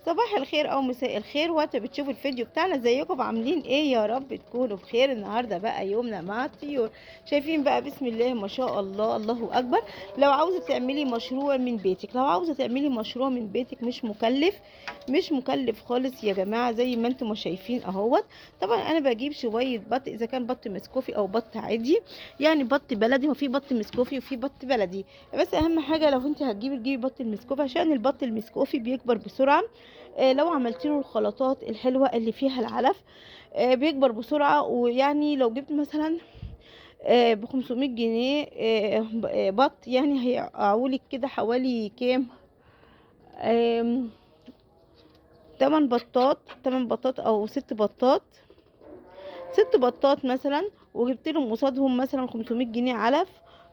صباح الخير او مساء الخير وقت بتشوفوا الفيديو بتاعنا. ازيكم عاملين ايه؟ يا رب تكونوا بخير. النهارده بقى يومنا مع الطيور. شايفين بقى بسم الله ما شاء الله، الله اكبر. لو عاوزه تعملي مشروع من بيتك، لو عاوزه تعملي مشروع من بيتك مش مكلف، مش مكلف خالص يا جماعة، زي ما انتم ما شايفين اهوت. طبعا انا بجيب شوية بط، اذا كان بط مسكوفي او بط عادي، يعني بط بلدي، وفي بط مسكوفي وفي بط بلدي. بس اهم حاجة لو انت هتجيبي تجيبي بط المسكوفي، عشان البط المسكوفي بيكبر بسرعة. لو عملت له الخلطات الحلوة اللي فيها العلف، بيكبر بسرعة. ويعني لو جبت مثلا ب500 جنيه بط، يعني هيقعولك كده حوالي كام؟ 8 بطات، 8 بطات او 6 بطات، 6 بطات مثلا، وجبت لهم قصادهم مثلا 500 جنيه علف،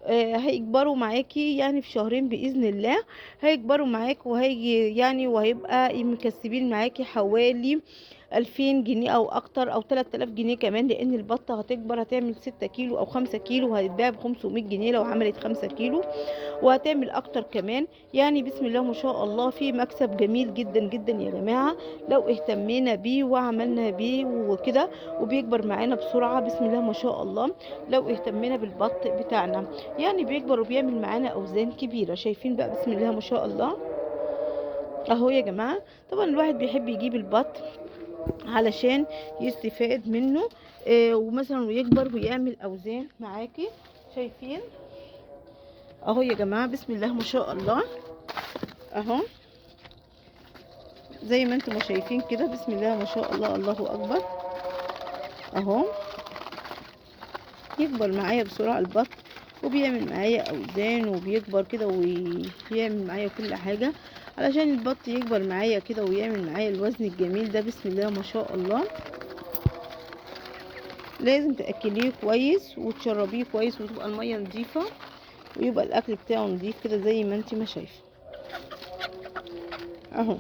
هيكبروا معاكي يعني في شهرين باذن الله، هيكبروا معاك وهيجي يعني وهيبقى مكسبين معاكي حوالي 2000 جنيه او اكتر، او 3000 جنيه كمان، لان البطة هتكبر هتعمل 6 كيلو او 5 كيلو، وهتتباع ب500 جنيه لو عملت 5 كيلو، وهتعمل اكتر كمان. يعني بسم الله ما شاء الله في مكسب جميل جدا جدا يا جماعة لو اهتمينا بيه وعملنا بيه وكده، وبيكبر معانا بسرعة بسم الله ما شاء الله لو اهتمينا بالبط بتاعنا، يعني بيكبر وبيعمل معانا اوزان كبيرة. شايفين بقى بسم الله ما شاء الله اهو يا جماعة. طبعا الواحد بيحب يجيب البط علشان يستفاد منه، ومثلا ويكبر ويعمل اوزان معاكي. شايفين اهو يا جماعة بسم الله ما شاء الله اهو، زي ما انتم شايفين كده بسم الله ما شاء الله، الله اكبر اهو. يكبر معايا بسرعة البط، وبيعمل معايا اوزان، وبيكبر كده ويعمل معايا كل حاجة. علشان البط يكبر معايا كده ويعمل معايا الوزن الجميل ده بسم الله ما شاء الله، لازم تاكليه كويس وتشربيه كويس، وتبقى المية نظيفة، ويبقى الاكل بتاعه نظيف كده زي ما انت ما شايفه اهو.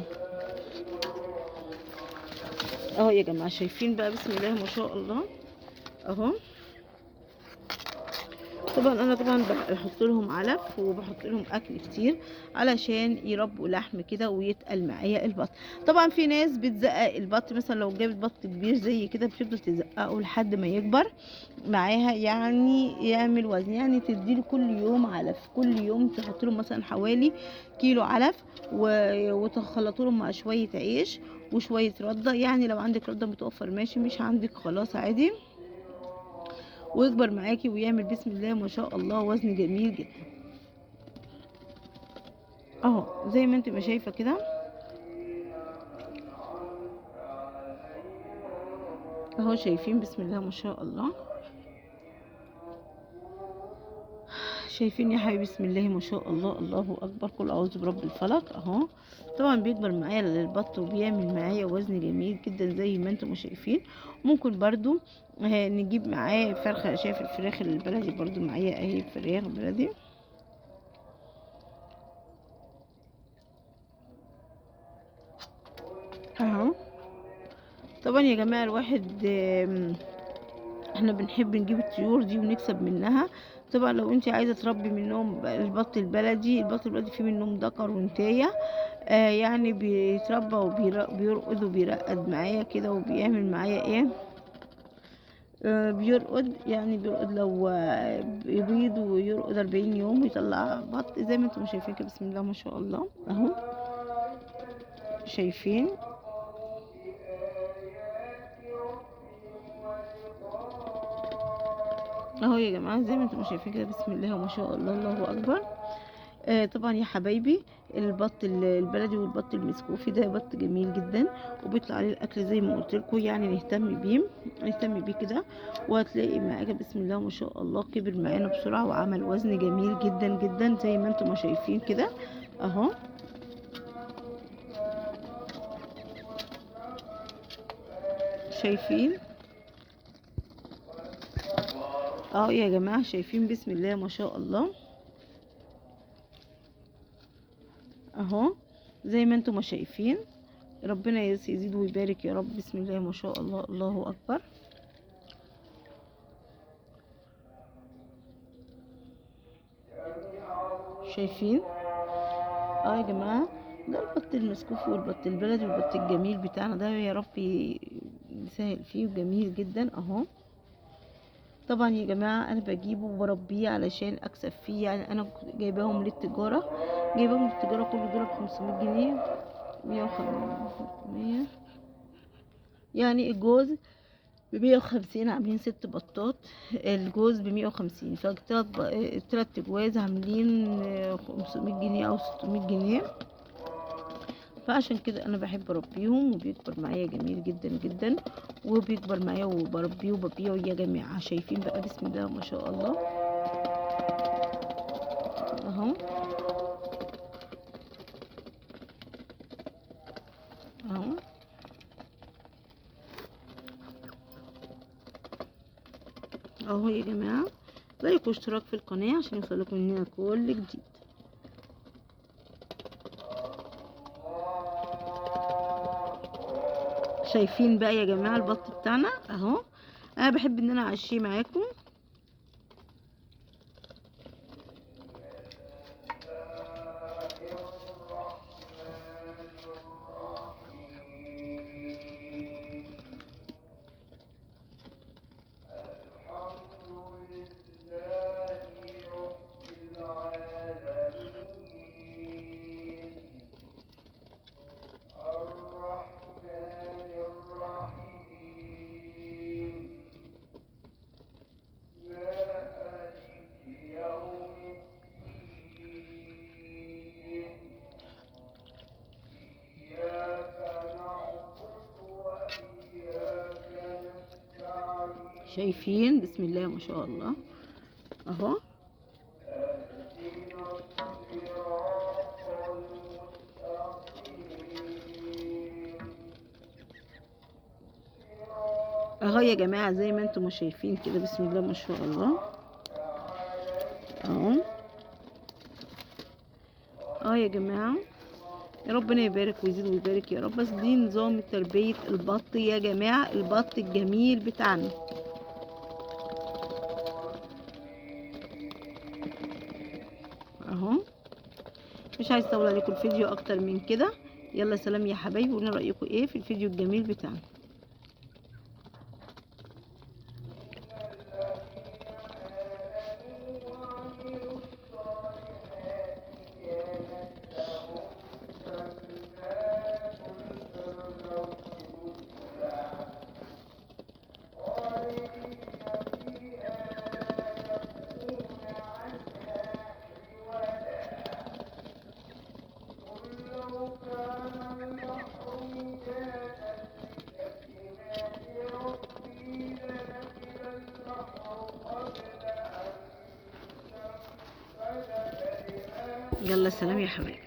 اهو يا جماعة شايفين بقى بسم الله ما شاء الله اهو. طبعا انا طبعا بحط لهم علف وبحط لهم اكل كتير علشان يربوا لحم كده ويتقل معايا البط. طبعا في ناس بتزقق البط، مثلا لو جابت بط كبير زي كده بتفضل تزققه لحد ما يكبر معاها، يعني يعمل وزن، يعني تديله كل يوم علف، كل يوم تحط له مثلا حوالي كيلو علف، وتخلطه لهم مع شوية عيش وشوية رده، يعني لو عندك رده متوفر ماشي، مش عندك خلاص عادي، ويكبر معاكي ويعمل بسم الله ما شاء الله وزن جميل جدا اهو زي ما انت ما شايفه كده اهو. شايفين بسم الله ما شاء الله، شايفين يا حبيبي بسم الله ما شاء الله، الله اكبر، قل اعوذ برب الفلق اهو. طبعا بيكبر معايا البط وبيعمل معايا وزن جميل جدا زي ما انتم شايفين. ممكن برضو نجيب معاه فرخة، شايف الفراخ البلدي برضو معايا اهي، فراخ بلدي اهو. طبعا يا جماعة الواحد احنا بنحب نجيب الطيور دي ونكسب منها. طبعا لو انت عايزه تربي منهم البط البلدي، البط البلدي فيه منهم ذكر وانتايه، يعني بيتربى وبيرقد وبيرقد معايا كده، وبيعمل معايا ايه، بيرقد، يعني بيرقد لو بيبيض ويرقد 40 يوم ويطلع بط زي ما انتم شايفين كده بسم الله ما شاء الله اهو. شايفين اهو يا جماعة زي ما انتم شايفين كده بسم الله ما شاء الله، الله اكبر. طبعا يا حبايبي البط البلدي والبط المسكوفي ده بط جميل جدا، وبيطلع عليه الاكل زي ما قلت لكم، يعني نهتم بيه، نهتم بيه كده، وهتلاقي معاك بسم الله ما شاء الله كبر معانا بسرعة وعمل وزن جميل جدا جدا زي ما انتم شايفين كده اهو. شايفين اهو يا جماعة، شايفين بسم الله ما شاء الله اهو زي ما انتم ما شايفين. ربنا يزيد ويبارك يا رب بسم الله ما شاء الله، الله اكبر. شايفين اه يا جماعة. ده البط المسكوفي والبط البلدي والبط الجميل بتاعنا ده، يا رب يسهل فيه، وجميل جدا اهو. طبعا يا جماعة انا بجيبه وبربيه علشان اكسب فيه، يعني انا جايباهم للتجارة، جايباهم للتجارة كل دول ب500 جنيه، 150، يعني الجوز ب150، عاملين 6 بطات، الجوز ب150، فالتلات جواز عاملين 500 جنيه او 600 جنيه. فعشان كده انا بحب اربيهم، وبيكبر معايا جميل جدا جدا، وبيكبر معايا وبربيه وببيعه يا جماعة. شايفين بقى بسم الله ما شاء الله اهو اهو. اهو يا جماعة، لايك واشتراك في القناة عشان يوصلكم مننا كل جديد. شايفين بقى يا جماعة البط بتاعنا اهو، انا بحب ان انا اعشيه معاكم. شايفين بسم الله ما شاء الله اهو. اهو يا جماعة زي ما انتم شايفين كده بسم الله ما شاء الله اهو. يا جماعة يا ربنا يبارك ويزيد ويبارك يا رب. بس دي نظام تربية البط يا جماعة، البط الجميل بتاعنا. اهو مش عايز اطول عليكم الفيديو اكتر من كده. يلا سلام يا حبايبي، قولوا رايكم ايه في الفيديو الجميل بتاعنا. يلا سلام يا حبايبي.